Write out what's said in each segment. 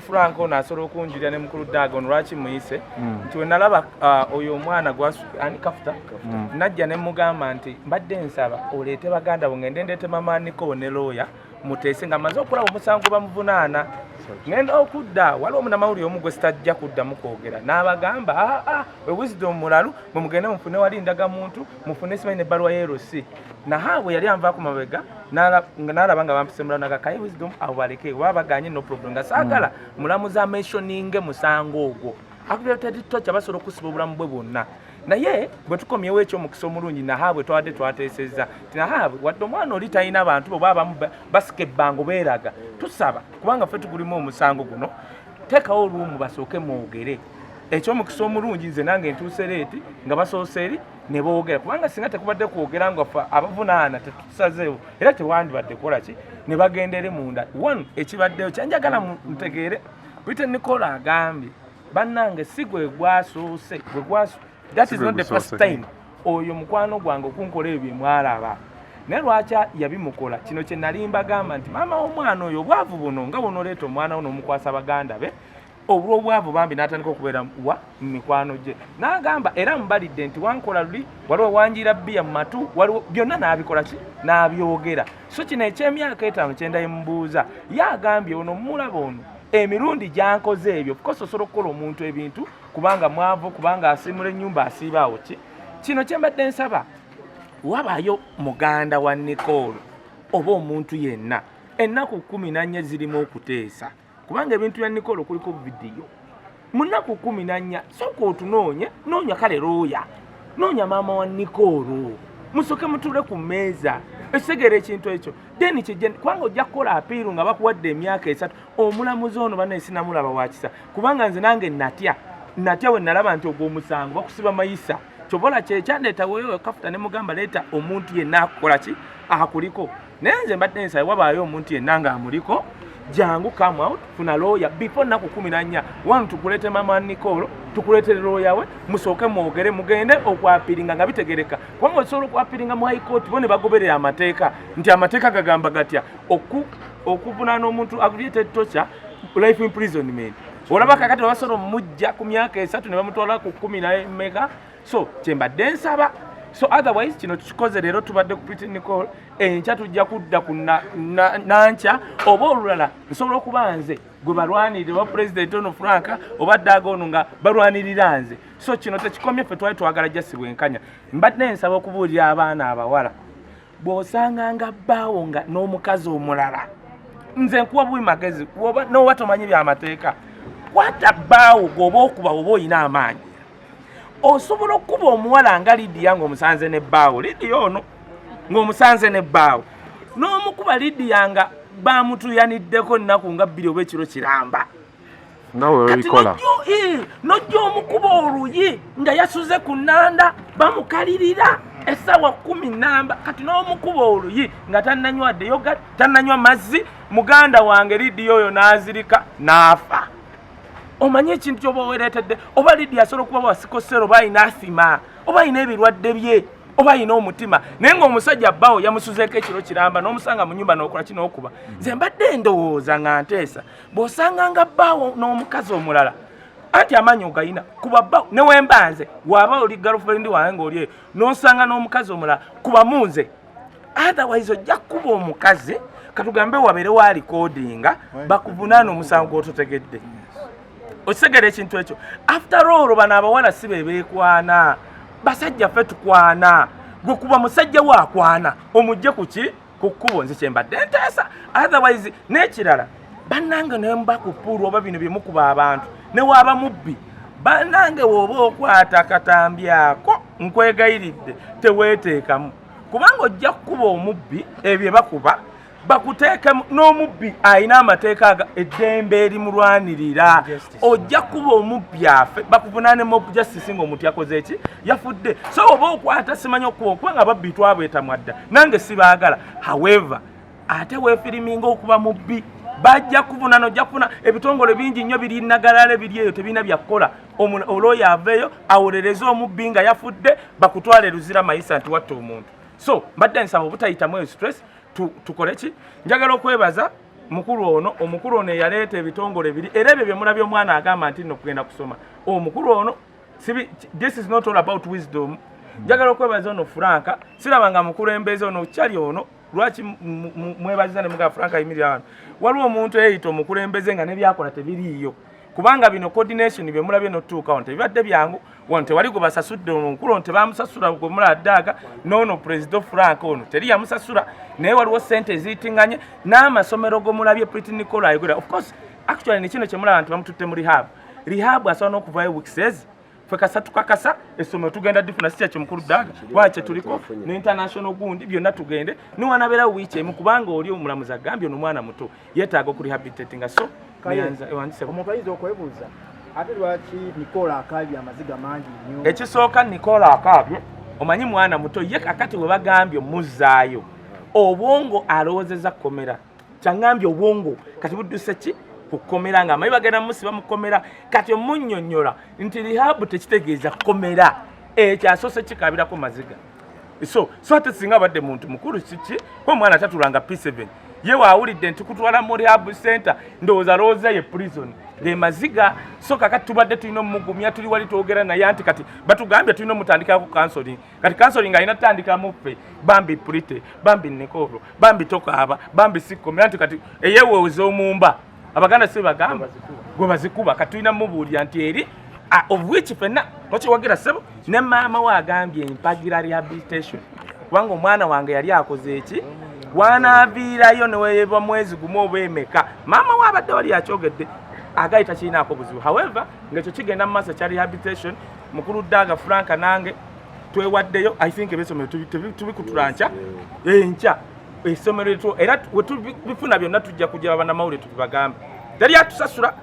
Frank ono asobola okunjulira ne mukulu Dagon lwaki muyise nti we nalaba oyo omwana ani Kafuta najja ne mugamba nti mbadde nsaba oleete baganda bo, ngende ndeete mama Nicole ne lawyer muteese nga maze okulaba omusango bamuvunaana. Ngenda okudda waliwo omunamawulire omu gwe sitajja kuddamu kwogera n'abagamba, "Aa, Wisdom mulalu, mwe mugende mufune wali ndagamuntu, mufune simanyi nebbaluwa y'erosi." Nahaabwe yali anvaako mabega n'alaba nga bampise mulalu nagakaye Wisdom abo baleke oba baganye, no problem, nga saagala mulamuzi amentioninge musango ogwo aggravated torture, basobola okusiba obulamu bwe bwonna. Naye bwe tukomyewo ekyomukisa omulungi, nahaabwe twadde twateesezza nti nahaabwe wadde omwana oli talina bantu bo abamu basika ebbango beeraga, tusaba kubanga ffe tugulimu omusango guno, teekawo oluumu basooke mwogere. Ekyomukisa omulungi nze nange ntuuse late nga basoose eri ne boogera, kubanga singa tekubadde kwogera nga ffe abavunaana tetusazeewo era tewandibadde kukola ki ne bagenda eri munda. One, ekibaddeyo kyanjagala ntegeere, Pretty Nicole agambye, bannange, si gwe gwasoose gwe gwaso, that is not the first time oyo mukwano gwange okunkola ebyo byemwalaba. Naye lwaki yabimukola? Kino kye nali mbagamba nti maama w'omwana oyo obwavu buno nga bunoleeta omwana wo n'omukwasa baganda be olw'obwavu bambi n'atandika okubeera wa mu mikwano gye, n'agamba era mubalidde nti wankola luli, waliwo wanjira bbiya mu matu, waliwo byonna n'abikola ki n'abyogera. So kino ekyemyaka 5 kyendaye mubuuza, ye agambye ono mulaba ono emirundi gyankoze ebyo. Of course osobola okukola omuntu ebintu kubanga mwavu, kubanga asiimula ennyumba, asiibaawo ki. Kino kye mbadde nsaba, wabaayo muganda wa Nicole oba omuntu yenna, ennaku 14 zirimu okuteesa, kubanga ebintu bya Nicole kuliko vidiyo. Mu nnaku 14 sooka otunoonye, noonya kale looya, noonya maama wa Nicole, musooke mutuule ku mmeeza ekitegeera ekintu ekyo, then kijje, kubanga ojja kukola appeal nga bakuwadde emyaka 3. Omulamuzi ono bannaye sinamulaba wakisa, kubanga nze nange natya, natya we nalaba nti ogwo omusango bakusiba mayisa. Kyobola kyekyandeeta wewe Kafuta ne mugamba leeta omuntu yenna akukola ki akuliko. Naye nze mbadde nsaba wabaayo omuntu yenna ng'amuliko, jangu, come out, funa lawyer before nnaku 14. Wano tukuleete mama Nicole, tukuleetere lawyer we, musooke mwogere, mugende okwappealinga nga bitegereka, kubanga osobola okwappealinga mu High Court bo ne bagoberera amateeka nti amateeka gagamba gatya okuvunaana omuntu aggravated torture, life imprisonment. Olaba kakati basobola omujja ku myaka 3 ne bamutwala ku kumi nameka. So kyembadde nsaba, so otherwise kino tukikoze leero, tubadde ku Pretty Nicole, enkya tujja kudda ku nankya oba olulala. Nsobola okuba nze gwe balwanirira oba pulezidenti ono Franka oba Daaga ono nga balwanirira nze. So kino tekikomye, ffe twali twagala just bwenkanya. Mbadde nsaba okubuulira abaana abawala, bw'osanganga bbaawo nga n'omukazi omulala, nze nkuwa buwi magezi, noba tomanyi byamateeka, kwata bbaawo gweoba okuba oba oyina amaanyi, osobola okukuba omuwala nga Lidiya ng'omusanze ne bbaawo. Lidiya ono ng'omusanze ne bbaawo n'omukuba Lidiya nga bamutuyaniddeko nnaku nga 2 oba ekiro kiramba. Nga webikola. Nojja omukuba oluyi nga yasuze ku nnanda, bamukalirira essaawa 10 namba, kati n'omukuba oluyi nga tannanywa yoghurt, tannanywa mazzi. Muganda wange Lidiya oyo n'azirika n'afa. Omanye ekintu kyoba wereetedde, oba Lidiya asobola okuba wa sickle cell, oba alina asthma, oba alina ebirwadde bye, oba alina omutima, naye ng'omusajja bbaawo yamusuzeeko ekiro kiramba n'omusanga mu nyumba n'okola ki n'okuba. Nze mbadde ndowooza nga nteesa, bw'osanganga bbaawo n'omukazi omulala, anti amaanyi ogayina, kuba bba newemba nze waba oli girlfriend wange ng'oli eyo n'osanga n'omukazi omulala, kuba mu nze. Otherwise ojja kukuba omukazi, katugambe wabeerewo arecordinga, bakuvunaana omusango gw'ototegedde. Okitegera ekintu ekyo? After all bano abawala si be beekwana, basajja ffe tukwana. Gwe kuba musajja we akwana omugje ku ki ku kkubo. Nze kyembadde nteesa. Otherwise n'ekirala bannange, nemba ku pool oba bino byemukuba abantu, newaaba mubbi, bannange, woba okwata akatambi ako, nkwegayiridde teweeteekamu, kubanga ojja kukuba omubbi ebyo bakuba bakuteekemu n'omubbi alina amateeka aga eddembe erimulwanirira. Ojja kuba omubbi afe bakuvunaane mob justice ng'omuntu yakoze eki, yafudde. So oba okwata simanyi okuba kubanga ababbi twabwetamwa dda, nange sibaagala. However ate weefiriminga okuba mubbi, bajja kuvunana, ojja kufuna ebitongole bingi nnyo biri nagalale biri eyo tebirina byakukola. Olwoyo aveeyo awolereze omubbi nga yafudde, bakutwala eruzira mayisa nti watta omuntu. So mbadde nsaba obutayitamu eyo stress, tukole ki. Njagala okwebaza Mukulu ono, omukulu ono eyaleeta ebitongole biri, era ebyo bye mulabye omwana agamba nti nno kugenda kusoma. Omukulu ono sibi, this is not all about wisdom. Njagala okwebaza ono Franka, siraba nga mukulembeze ono kyali ono. Lwaki mwebaziza ne mugamba Franka yimirira wano? Waliwo omuntu eyeyita omukulembeze nga nebyakola tebiriiyo, kubanga bino coordination bye mulabye n'otutuuka wano tebibadde byangu. Wano tewali gwe basasudde. Ono omukulu ono tebamusasula gwe mulaba ddaaga, n'ono President Frank ono teri yamusasula, naye waliwo sente eziyitinganye n'amasomero gomulabye Pretty Nicole ayogera. Of course, actually ne kino kyemulaba nti bamututte mu rehab, rehab asobola n'okuvaayo weeks ezi. Ffe kasa tukakasa essomero tugenda difuna, si kyekyo mukulu Daaga? Lwaki tuliko ne international gundi byonna tugende niwanabeerawo wiiki emu, kubanga oli omulamuzi agambye ono omwana muto yeetaaga okurehabilitatinga. So neyanza ewandise. Omuntu ayinza okwebuuza ate lwaki Nicole akaabye amaziga mangi nnyo? Ekisooka, Nicole akaabye, omanyi mwana muto ye. Kakati bwe bagambye omuzzaayo, obwongo alowoozeza kkomera. Kyaŋŋambye obwongo kati budduse ki ku kkomera, nga amanyi bagenda musiba mu kkomera. Kati omunnyonnyola nti rehab tekitegeeza kkomera, ekyo asoose kikaabirako maziga. So ate singa abadde muntu mukulu, kiki ko omwana tatulanga P7, ye waawulidde nti kutwala mu rehab center, ndowooza alowooza ye prison ge maziga. So kakati tubadde tulina omugumya, tuli wali twogera naye anti kati batugambye tulina omutandikako counseling. Kati counseling alina tutandikamu ffe, bambi Pretty, bambi Nicole, bambi tokaaba, bambi sikkomera, nti kati eyeweeza omumba Abaganda si bagamba gwe bazikuba. Kati tulina mubuulira nti eri of which fenna tokiwagira ssebo. Ne maama we agambye mpagira rehabilitation, kubanga omwana wange yali akoze eki, wanaaviirayo neweyeba mwezi gumu oba emeka. Maama we abadde wali akyogedde, agali takirinaako buzibu. However, ngaekyo kigenda mu maaso kya rehabilitation, mukulu Daaga Franka nange twewaddeyo. I think ebyessomero tubikutula nkya, enkya essomero lyetu, era wetubifuna byonna tujja kujja bannamawulire tubibagambe. Teri atusasula,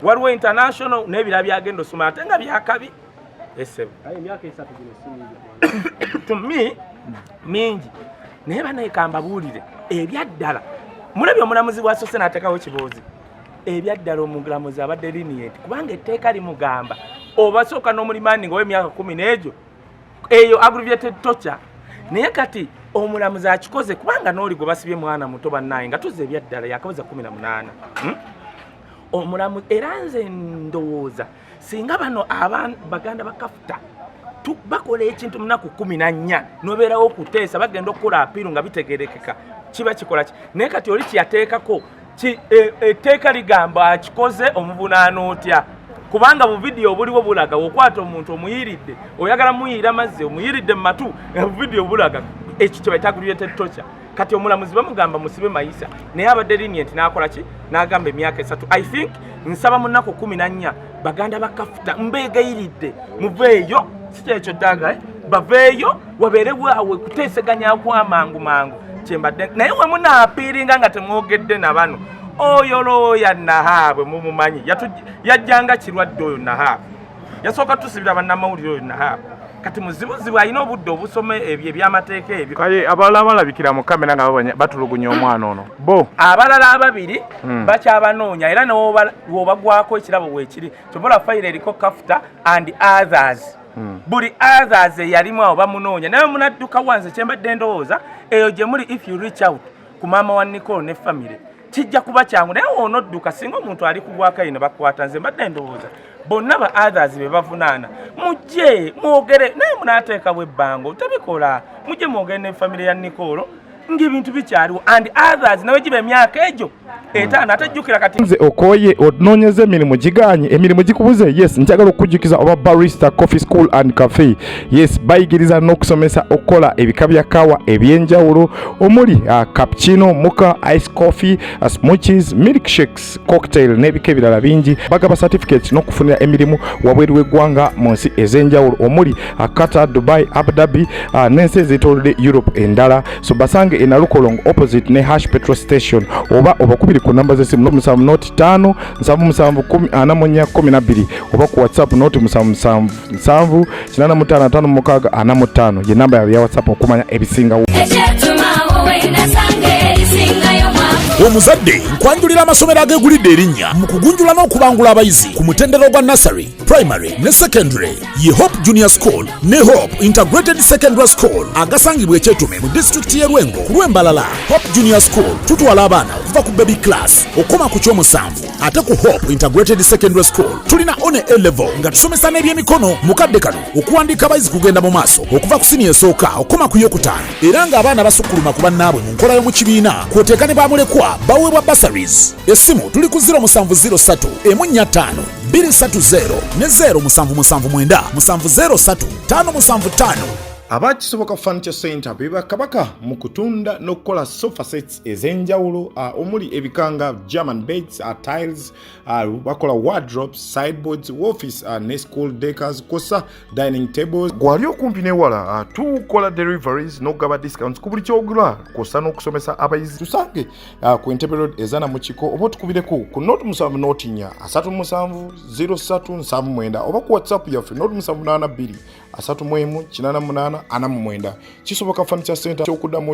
waliwo international n'ebirala byagenda osoma ate nga byakabi esebo. Aye emyaka 3 gino si mingi. To me mingi, naye banaye kambabuulire ebyaddala. Mulabye omulamuzi bwasose n'ateekawo ekiboozi. Ebyaddala omulamuzi abadde lenient, kubanga etteeka limugamba obasooka n'omuremandinga ow'emyaka 10 n'egyo eyo aggravated torture. Naye kati omulamuzi akikoze kubanga n'oli gwe basibye mwana muto, bannaye, nga tuzza ebyaddala yakaweza 18. Omulamuzi era nze ndowooza singa bano baganda bakafuta bakola ekintu munaku 14 nobeerawo okuteesa, bagenda okukola appeal nga bitegerekeka kiba kikola ki. Naye kati oli kyeyateekako etteeka ligamba akikoze omuvunaana otya? Kubanga bu vidiyo obuliwo bulaga okwata omuntu omuyiridde, oyagala muyiira mazzi, omuyiridde mu matu, buvidiyo bulaga ekyo kye bayita aggravated torture. Kati omulamuzi bamugamba musibe mayisa, naye abadde lenient n'akola ki, n'agamba emyaka 3. I think nsaba mu nnaku 14 baganda bakafuta mbeegayiridde muveeyo, si kyekyo ddanga, eh? Baveeyo wabeere waawe kuteeseganya kwamangu mangu kyembadde. Naye we munaapiiringa nga temwogedde na bano, oyo looya Nahaabwe mumumanyi, yajjanga kirwadde. Oyo Nahaabwe yasooka tusibira bannamawulire. Oyo Nahaabwe kati muzibuzibu, alina obudde obusoma ebyo ebyamateeka ebyo. Kaye abalala balabikira mu kamera nga batulugunya omwana ono bo? Abalala ababiri bakyabanoonya, era newobagwako ekirabo weekiri kyobola fayiro eriko Kafuta and others. Buli others eyalimu awo bamunoonya, naye munadduka wanze kyembadde ndowooza eyo gye muli. If you reach out ku maama wa Nicole ne family kijja kuba kyangu, naye woonodduka singa omuntu ali ku bwakayi ne bakwata. Nze mbadde ndowooza bonna ba others be bavunaana mujje mwogere naye, munaateekawo ebbango tebikola. Mujje mwogere ne family ya Nicole ng'ebintu bikyaliwo and others nawe giba emyaka egyo 5. Ate jjukira kati Nze okoye onoonyeza emirimu giganye, emirimu gikubuze. Yes, njagala okukujjukiza oba Barista Coffee School and Cafe. Yes, bayigiriza n'okusomesa okukola ebika bya kawa ebyenjawulo omuli cappuccino, mocha, ice coffee, smoothies, milkshakes, cocktail n'ebika ebirala bingi. Bagaba certificates n'okufunira emirimu wabweru w'eggwanga mu nsi ez'enjawulo omuli Qatar, Dubai, Abu Dhabi n'ensi ezeetoolodde Europe endala. So basange e Nalukolongo opposite ne Hash petrol station, oba obakubiri ku namba z'essimu 07 0 5 77 10 44 12, oba ku WhatsApp 0 77 7 85 56 45 ye namba yaabwe ya WhatsApp okumanya ebisingawo. Ekyetumawo wenasanga erisingayo mwavu. Omuzadde, nkwanjulira amasomero ageegulidde erinnya mu kugunjula n'okubangula abayizi ku mutendera ogwa nursery, primary ne secondary, ye Hope Junior School ne Hope Integrated Secondary School, agasangibwa Ekyetume mu disitulikiti y'e Lwengo ku lw'Embalala. Hope Junior School tutwala abaana okuva ku baby class okukoma ku kyomusanvu, ate ku Hope Integrated Secondary School tulina one A level nga tusomesa n'ebyemikono. Mu kadde kano okuwandiika abayizi kugenda mu maaso okuva ku siniya esooka okukoma ku yokutaano, era ng'abaana basukkuluma ku bannaabwe mu nkola y'omu kibiina, kw'oteeka ne bamulekwa baweebwa bursaries. Essimu tuli ku 0703 145 230 ne 0779 703 575. Aba Kisoboka Furniture Center be bakabaka mu kutunda n'okukola sofa sets ez'enjawulo, omuli ebikanga German beds, tiles, bakola wardrobes, sideboards, office ne school decors, kwossa dining tables. Gwali okumpi newala, tukola deliveries n'okugaba discounts ku buli kyogula, kwossa n'okusomesa abayizi. Tusange ku Entebbe Road ezana mu kiko, oba otukubireko ku 07 0 4 37 03 79, oba ku WhatsApp yaffe 0 782 31 88 49. Kisoboka Furniture Center, kyokuddamu.